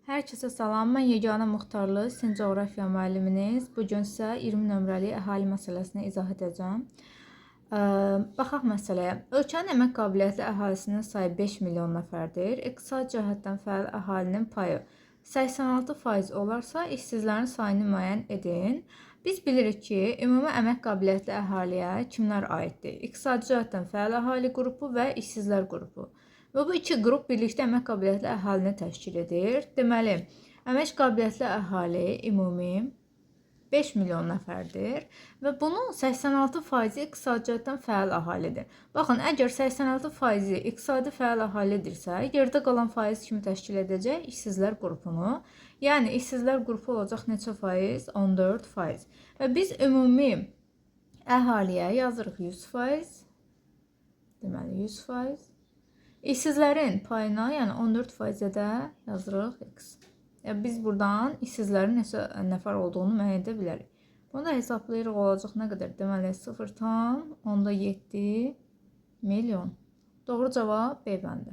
Hər kəsə salam. Mən Yeganə Muxtarlı, sizin coğrafiya müəlliminiz. Bu gün sizə 20 nömrəli əhali məsələsini izah edəcəm. Baxaq məsələyə. Ölkənin əmək qabiliyyətli əhalisinin sayı 5 milyon nəfərdir. İqtisadi cəhətdən fəal əhalinin payı 86% olarsa, işsizlərin sayını müəyyən edin. Biz bilirik ki, ümumi əmək qabiliyyətli əhaliyə kimlər aiddir? İqtisadi cəhətdən fəal əhali qrupu və işsizlər qrupu. Və bu iki qrup birlikdə əmək qabiliyyətli əhalini təşkil edir. Deməli, əmək qabiliyyətli əhali ümumi 5 milyon nəfərdir və bunun 86%-i iqtisadi cəhətdən fəal əhalidir. Baxın, əgər 86%-i iqtisadi fəal əhalidirsə, yerdə qalan faiz kimi təşkil edəcək işsizlər qrupunu. Yəni işsizlər qrupu olacaq neçə faiz? 14%. Və biz ümumi əhaliyə yazırıq 100%. Deməli 100%. İşsizlərin payına, yəni 14%-ə də yazırıq x. Yəni biz buradan işsizlərin neçə nəfər olduğunu müəyyən edə bilərik. Bunu da hesablayırıq, olacaq nə qədər? Deməli 0,7 milyon. Doğru cavab B bəndi.